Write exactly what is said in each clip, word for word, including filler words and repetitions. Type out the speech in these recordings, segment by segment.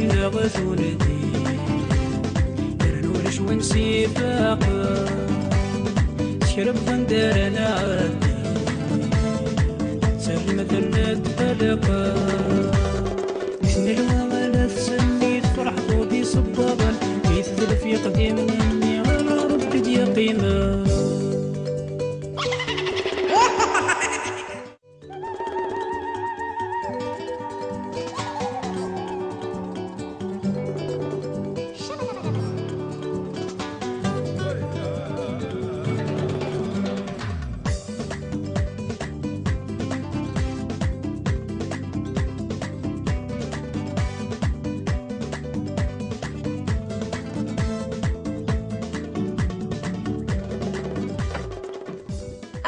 Nneɣ tundi, yernu ulac win s-ifaqen. Tekreb anda ara nɛeddi, termel netqelleq. Tenelwa ala tsemmi tefreḥ udi sebbaḍen, i tedlef iqdimen-nni ɣer Ṛebbi d-yeqqimen.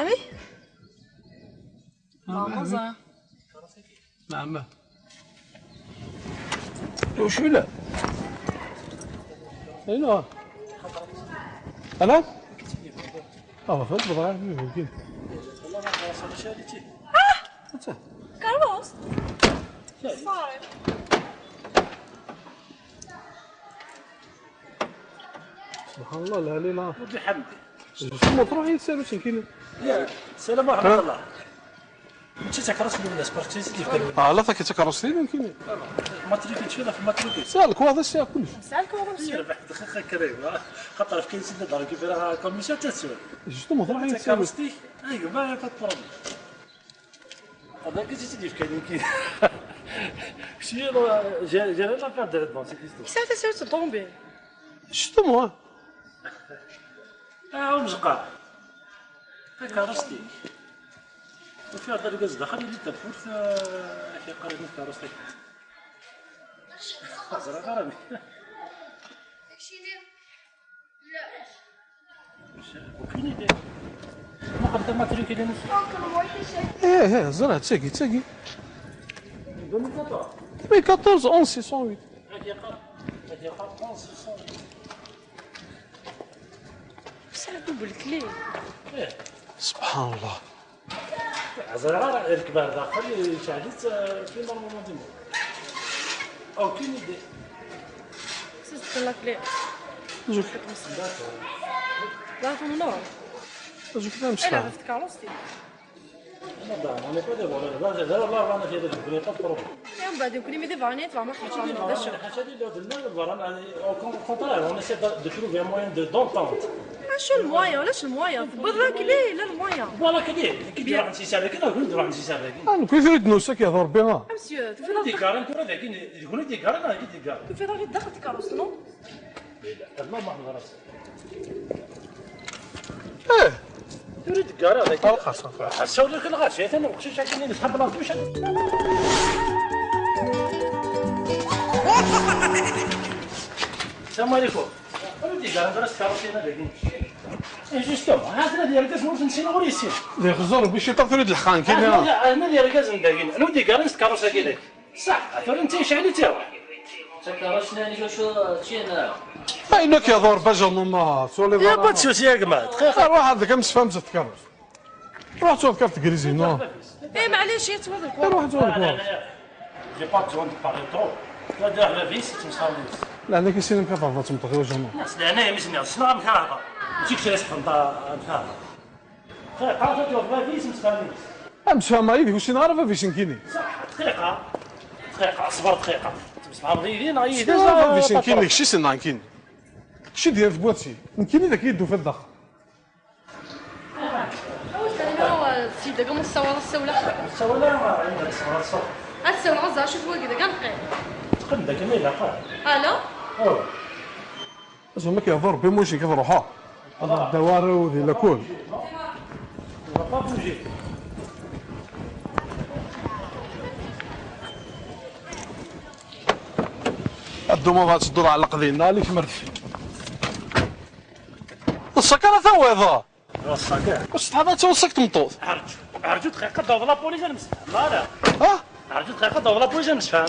Ami? Mama, Mama. Mama. وش بلا؟ ايوه. انا؟ اه، فهمت بضاعة. انت؟ كروس. صاير. سبحان الله، لا، لا، لا. ودي حمدي. شنو تروح يتسالوا شنكيني؟ يا، السلام ورحمة الله. ماشي تكرس لي ولا سبارك تيزي كيف كان. اه، لا، فك تكرس لي يمكن. ما تريد تشوف، ما تريد. سالك واضح، سالك كلش. سالك واضح، سالك. ربح دخل كريم. خاطر في كاين سيدي دار كيف راه كوميسيون تسوى. جوستومون، تروح يتسالوا. تكرس لي. ايوا، ما كتبروبليم. هذاك جيت لي في كاين كي. شي جا-، جا لنا فيها دار دون سي كيستو. كيساو تساوي الطوموبيل؟ جوستومون. اه، ومزقار. هكا راسلي. وفي هذا الغاز دخل اللي تفوت، آه، كيقرب من كاروسلي. زرا غرامي. وكاين يدير. ما قدر ما تريك لنا. ايه، ايه، زرع، تساقي، تساقي. deux mille quatorze. deux mille quatorze، onze six cent huit. هذه قرب. هذه قرب، onze six cent huit. بصح دوبل كلي. ايه. سبحان الله. زرار الكبار داخل يشعلت، آه، في نورمالمون ديما. اوكين ايدي. سيستم لا كلي. زوج. داكور. لا، في النور. زوج كلام انا صح. عرفت كاروستي. انا با، انا با دي فولور. لا، لا، لا، انا في هذا البريطة بروبليم. يا من بعد يمكن يمدي فاني تفهم ما حنا شغل هذا الشيء. الحاجة اللي لو درنا، البرامج، يعني، او كون-، كونترير، اون اسي دو تروفي ان موان دو دونتونت. شو الموان؟ ولا شو الموان؟ برا كلي، لا الموان. برا كلي، كي تروح نسي سابقين، او كون تروح نسي سابقين. انا كنت ريد نوسك يا ضربي، ها. مسيو، تفضل. ديكارن كرة ذاكين، يقولوا ديكارن، انا كي ديكارن. كيف هذا غير دخلت كاروس، نو؟ لا، ما ما نغرس. ايه. تريد ديكارن ذاكين. او خاصة. حسوا لك الغاشية، انا وقت شاكين نسحب بلاصتي، مش السلام عليكم. انا ديجا راه درت كاروسينا داكين. اي جوستومون، هذا ديال كاس مورس نسينا غوريسين. لي خزر بشي طاب تريد الحقان كاين. هنا ديال كاس نداكين. انا ودي كارنس كاروسا كي داك. صح، ترى انت شحال تاوى؟ تكرشنا اللي شو تشينا. فإنك يا ضربة جنون، سولي يا ضربة. باتشوس يا جماعة، دقيقة. روح هذاك، مش فاهم زدت كاروس. روح تشوف كيف تقريزي، نو. ايه، معليش، يتوضل. روح تشوف. جي با بزوان دو باري طرو. لا، دير على فيس، تمسحر فيس. لا، عندك يسير كيف هضرت مطغي وجهنا. ناس، لا، انا مش ناس، شنو غنكرهها؟ ماشي كشري سخن، غنكرهها. دقيقة، تدور بلا فيس، مسخر فيس. امس فما يدي، وشي نعرف فيس نكيني. صح، دقيقة. دقيقة، اصبر دقيقة. تمسحر فيس، نكيني. شي ديال في بواتي. نكيني ذاك يدو في الداخل. واش دار هو السيد داك مستوى السولة؟ السولة ما عندها السولة الصوت. السولة غزة، شوف هو كذا، كان قاعد. تقدم كما إلا قال. ألو؟ أوه. زعما كيهضر بيموشن كيف روحها. هذا الدوار ودي لكل. الدومة غتدور على قدينا، ليك مرتفي. السكرة ثويضة. الصقر. واش تحضر توصلك تمطوط؟ عرج. عرجو دقيقة، دور لابوليس، أنا مسفهم. لا، لا. ها؟ عرجو دقيقة، دور لابوليس، أنا مسفهم.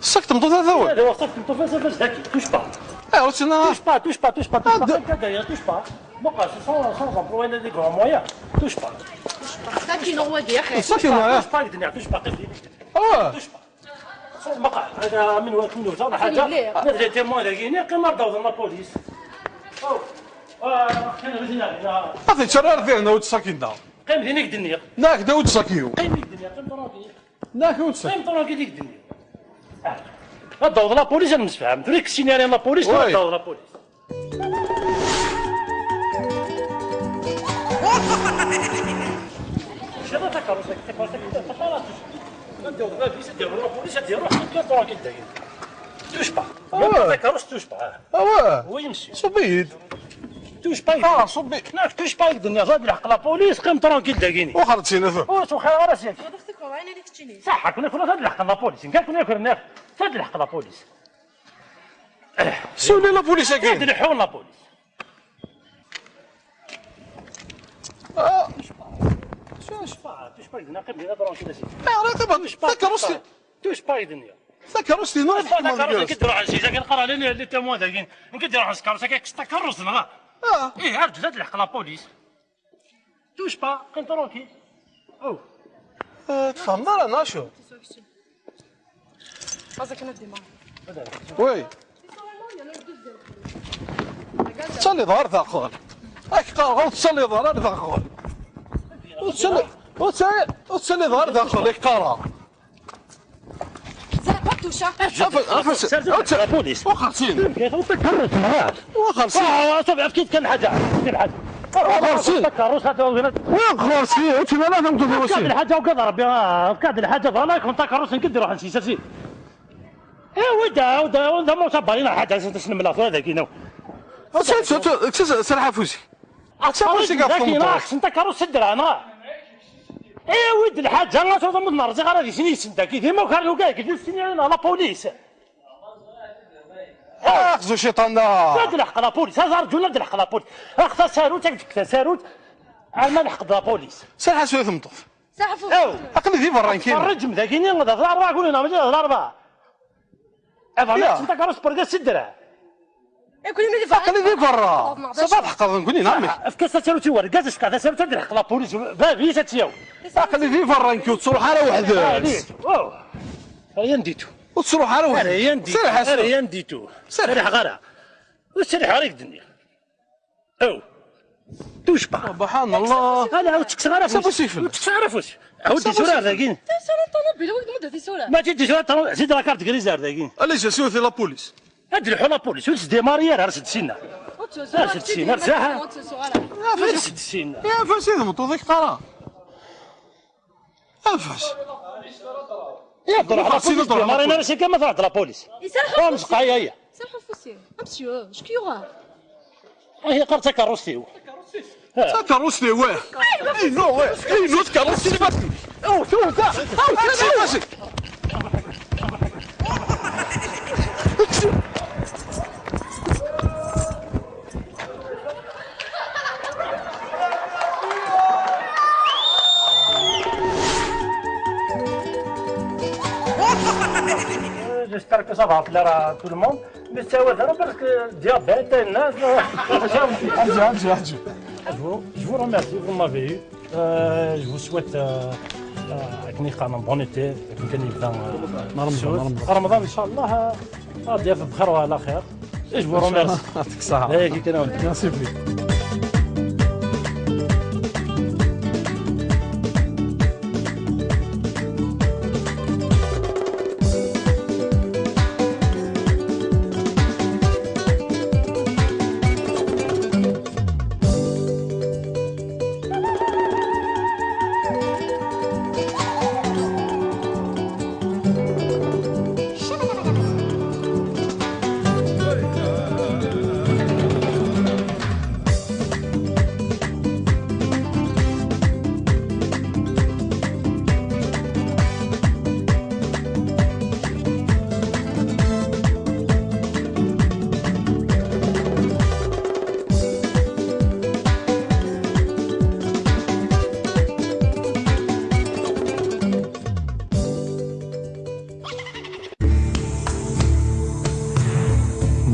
صك تمطوط هذا هو. هذا هو صك تمطوط، هذا باش ذكي. توش با. اه، وتنا. توش با، توش با، توش با، توش با. هذا. كاكا داير، توش با. بقى، سي سون، سون زامبلوا، إلا دي غران مويان. توش با. ساكن هو دي، يا أخي. ساكن هو، يا. توش با، قدني، توش با، قدني. اه. توش با. Meqqar, hada min wa-, min wata wala ḥaǧa. Mliḥ. Ma d les témoins dagi-ni, qqim ar d-awḍen la police. Oh. Ah, kan ɣizina, ah. Ma tettara ar diɣen, ur tt-sakin da. Qqim din i k-d-nniɣ. Nak da ur tt-sakiyo. Qqim i k-d-nniɣ, qqim tranquille. Nak ur tt-sakiyo. Qqim tranquille i k-d-nniɣ. Ah. Ad d-awḍ la police, ad nemsefham. Tura i k-ssinirin la police, tura ad d-awḍ la police. Cela takeṛṛust-agi, takeṛṛust-agi, takeṛṛust-agi. Ad d-yaweḍ bab-is, ad d-yaweḍ la police, ad d-iruḥ, qqim tranquille dagi. Touche pas. Ah ouais. Takeṛṛust, touche pas. Ah ouais. Oui, monsieur. Ṣubb-iyi-d. Touche pas. Ah, ṣubb-iyi. Nak, touche pas, i k-d-nniɣ, ad lḥeq la police, qqim tranquille dagi. Wexxer-d syin, ata. Ur ttwexxireɣ ara syin. Saḥa, kuna, kuna, ad lḥeq la police. Nekk, kuna, kuna, ad lḥeq la police. Siwel i la police-agi. Ad lḥun la police. Ah. Touche pas, touche pas, yid-neɣ, qqim dina tranquille, a sidi. Ayɣer i qqim? Touche pas, takeṛṛust-i. Touche pas, touche pas, yid-neɣ. Takeṛṛust-inu. Touche pas, takeṛṛust, nekk i d-ruḥen si, dagi lqaṛa, les, les témoins dagi. Nekk i d-ruḥen s tkeṛṛust, akka kkes takeṛṛust, neɣ? Ah. Ih, ar d-, ad lḥeq la police. Touche pas, qqim tranquille. Oh. Eh, tfehmeḍ ara, neɣ acu? Mazal kan ad d-iman. Oui. Ur tettaliḍ ara daxel. Ak qqareɣ, ur tettaliḍ ara daxel. Ur tettali-, ur tettali-, ur tettaliḍ ara daxel, ak qqareɣ. Zɛma touche. Afas, afas, la police. Wexxer syin. Wexxer syin. Ah, صافي، أكيد كان حاجة. كان حاجة. وخرسي. الكروس هذا هو هنا. وخرسي، وتما لا تموت كاد الحاجة وكاد ربي، آه، كاد الحاجة، فانا كنت كروس نقد نروح نسيساسي. إيه، ودا، ودا، ودا، مو صبرينا حاجة، تسلم الله، هذا كينا. سلحة فوزي. سلحة فوزي قاعد في المطار. أنت كروس سدر أنا. إيه، ود الحاجة، أنا صوت من النار، زي غير هذه سنين سنتك، إذا ما كان لو كاك، دي سنين أنا لا بوليس. آخ، زو شيطان دا. هاد الحق لا بوليس، هاد رجل هاد الحق لا بوليس. آخ، تساروت، هاك ديك تساروت. عاد ما نحق لا بوليس. ساحة سوية مطوف. ساحة فوق. أو. أقل ذي برا نكين. الرجم ذاكيني، هذا في الأربعة، قولي نعم، هذا الأربعة. هذا يا. ما تنتقرش برقة سدرة. إيه، كل ما يدفع. أقل ذي برا. صباح حق نكوني نعمي. في كاسة ساروت يورد، قاس إسكا، ساروت هاد الحق لا بوليس، بابي ساتيو. أقل ذي برا نكيو، تصلح على وحدة. آه، ليه؟ أوه. ريان ديتو. وتصلح على وحدة. ريان ديتو. سير حسن. ريان ديتو. سير. سير حقرة. وسرح عليك الدنيا. أو. دوش بقى. سبحان الله. لا، لا، وتكسر على فوس. سي بوسيبل. وتكسر على فوس. عاود دي صورة ذاكين. تسعة طوموبيل، وين مدة دي صورة؟ ما تجي دي صورة، طوموبيل، زيد لا كارت غريزار ذاكين. أليس سيوثي لا بوليس؟ هاد الحو لا بوليس، وتس ديماري راه سد سينا. راه سد سينا، راه سد سينا. يا فاسد مطوطيك ترى. أفاس. يا ترى خاصني خاصني نضرب على مارينا البوليس. راسي كما طلعت لابوليس. يسرحوا فوسي. قاية هي. يسرحوا فوسي. امسيو، اش كيوغا؟ هي قرت كاروستي. تكروستي واه؟ اينو واه؟ اينو تكروستي اللي باتي؟ او شو ذا؟ او شو ذا؟ J'espère que ça va plaire à tout le monde. Mais ça va, parce que diabète, non, non. Arju, arju, arju. Je vous, je vous remercie, vous m'avez eu. Euh, je vous souhaite, euh, euh, un bon été, un bon رمضان، رمضان. رمضان، إن شاء الله. آه، ضياف بخير وعلى خير. إيش بو روميرسي. يعطيك الصحة. هيك كده. Merci beaucoup.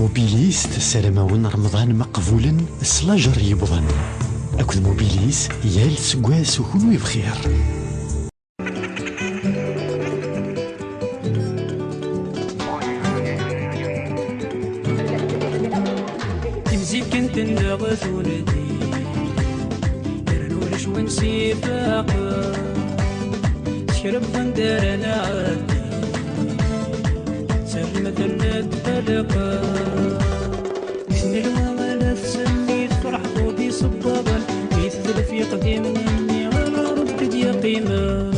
Mobiliste, ssarameɣ-awen Remḍan meqbulen s lajer yewwḍen. Akked Mobiliste, yal aseggas u kunwi bxir. Tendeɣ tundi, yernu ulac win s-ifaqen. Tekreb anda ara nɛeddi, terna terna tfalaq. Deg tnelwa ala tsemmi tefreḥ ur d-isebbaḍen. Di tedlef yeqdimen-nni ala Rebbi d-yeqqimen.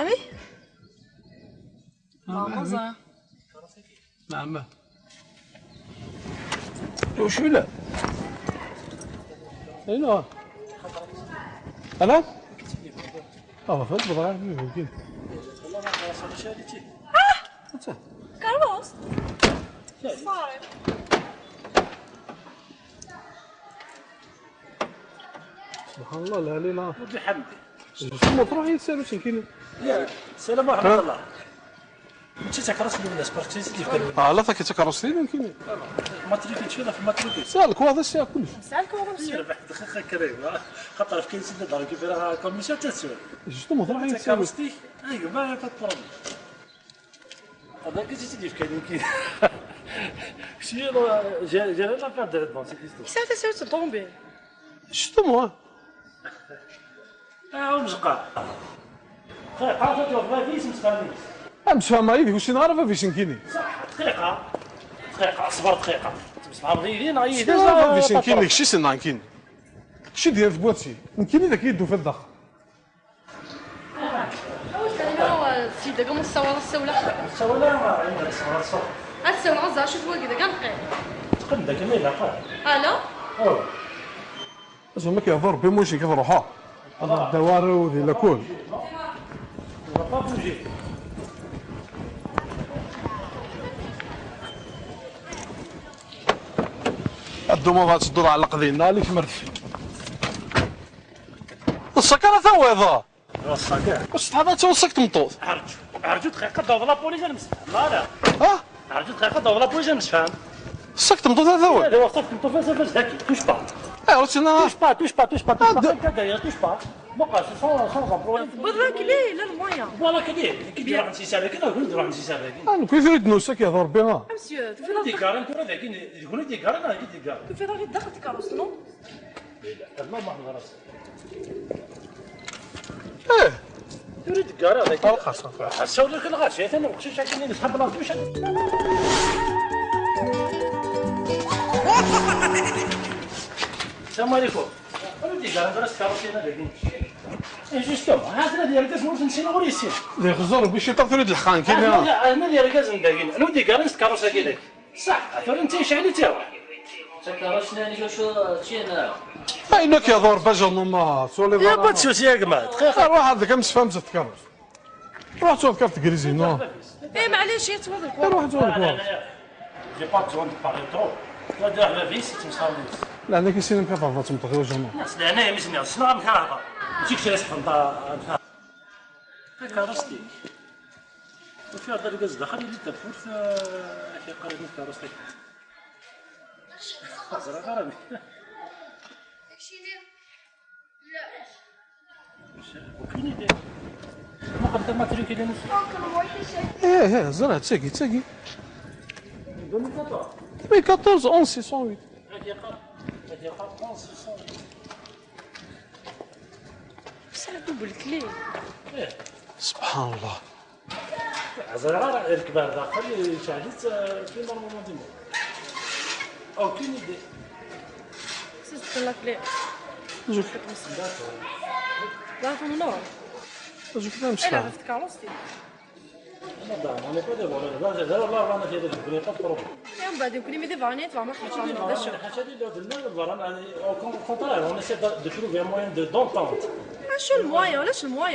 Ami? Maɛmasa. Maɛma. Ucula. Aywa. Ana? Ah, fad bḍa. Carlos. Sorry. سبحان الله، لا، لا، لا. ودي حمدي. شنو تروح يتسالو شنكيني؟ يا، السلام ورحمة الله. ماشي تكرس لي ولا سبارتي سيدي في كلمة. اه، لا، فاكي تكرس لي، يمكن. ما تريد تشوف، ما تريد. سالك واضح، سي كلش. سالك واضح، سي. يربح دقيقة كريمة. خاطر في كاين سيدي دار كيف راه كوميسيون تسوى. جوستومون، تروح يتسالو. تكرس لي. ايوا، ما تطلب. هذاك اللي تيدير كاين كي شي جا جا لا قادر دون سي كيستو. كيساو تساوي الطوموبيل؟ شتو موا؟ اه، ومزقا. خير، عرفت يا بابا فيس مستانيس. امس فما يدي وشي نعرف في شنكيني. صح، دقيقة. دقيقة، اصبر دقيقة. تمسحها من غيري، نعيي شنو ديجا في شنكيني، باترون. شي سنانكيني. شي ديال في بواتي. نكيني ذاك يدو في الداخل. واش دابا هو السيد كاع مستوى السولة؟ السولة ما عندها الصغر الصغر. السولة غزة، شوف هو كذا كاع نقي. تقدم داك ما يلاقاه. الو؟ او. زعما كيهضر بيموشي كيف روحها. هذا الدوار ودي لكل. الدومة غتدور على القضية، عليك مرتفي. السكرة ثويضة. الصقر. واش تحضر توصك تمطوط؟ عرج. عرجو دقيقة، دوض لابوليس، أنا مستفهم. لا، لا. ها؟ عرجو دقيقة، دوض لابوليس، أنا مستفهم. صك تمطوط هذا هو. هذا هو صك تمطوط، هذا هو ذكي. توش با. ايه، عرفتي أنا. توش با، توش با، توش با، توش با. آه، د- كان كان داير، توش با. بقى، سي سون، سون، سون بروبليم. بضلك ليه، لا المويا. فوالا كي داير، كي داير، راح نسي ساعة، كي نقول راح نسي ساعة، كي. آه، نكون يريد نوسك يا ضربي، ها. مسيو، في ديكاري، نكون هذا، كي نقول ديكاري، أنا كي ديكاري. كيف راهي دخلت كاروس، نو؟ لا، لا، ما نهرس. ايه. تريد تقارا هذاك. أو خاصة. حسوا لك الغاشية، ثاني وقتاش عايشين نسحب بلاصتي، واش هذا؟ السلام عليكم. أنا بدي قارا، درست كاروسينا داكين. إيه، جوستومون، هذا الذي يرقز نور تنسينا غير يسير. اللي يخزر بشي طرف يريد الحقان، كاين. أنا، أنا اللي يرقز نداكين. أنا بدي قارا، نست كاروسا كي داك. صح، ثورة نتي شحال تيروح؟ تكرشنا اللي شو شو تشينا. فإنك يا ضربة جنوما، سولي يا ضربة. با تشوسي يا جماعة، دقيقة. روح عندك أمس فهمت تكرش. روح تشوف كيف تجريزي، نو. إيه، معليش، يتوضل. روح تشوف الكوار. جي با بزوان دو بارلي ترو. لا، دير على فيس، تمساويس. لا، أنا كيسير نكفر، تمطخ وجهنا. لا، لا، أنا يا مزني، السنة غنكرهها. ماشي كشري سخن، تا-، تا-، كرشتي. وفي هذا الغاز دخل اللي تفورت، آه، كيقرب من كاروسيك. زرا غرامي. داكشي اللي، لا. وكاين يدير. ما قبل ما تريك إلى نص. ايه، ايه، زرع تساقي، تساقي. ألفين وأربعطاش. وي، أربعطاش، أونز، سيسون ويت. هادي قا-، هادي قا-، أونز، سيسون ويت. بصح دوبل كلي. إيه. سبحان الله. زرا غير الكبار داخل يشعلت، آه، في نورمالمون ديما. أوكين إيدي. سيست كلا كلي. زوج. داكور. لا، فهم نور. زوج كلام أنا صح. عرفت كاروستي. أنا دايما، أنا كنت أقول لك، لا، لا، لا، أنا في هذا البريطة بروبليم. يا من بعد يمكن يمدي فاني تبع ما حيش عمرو داشو. حاجة اللي لو درنا، البرامج، يعني، أو كون-، كونترير، أنا سي دو تروفي موان دو دونتونت. شو الموايا ولا شو الموايا؟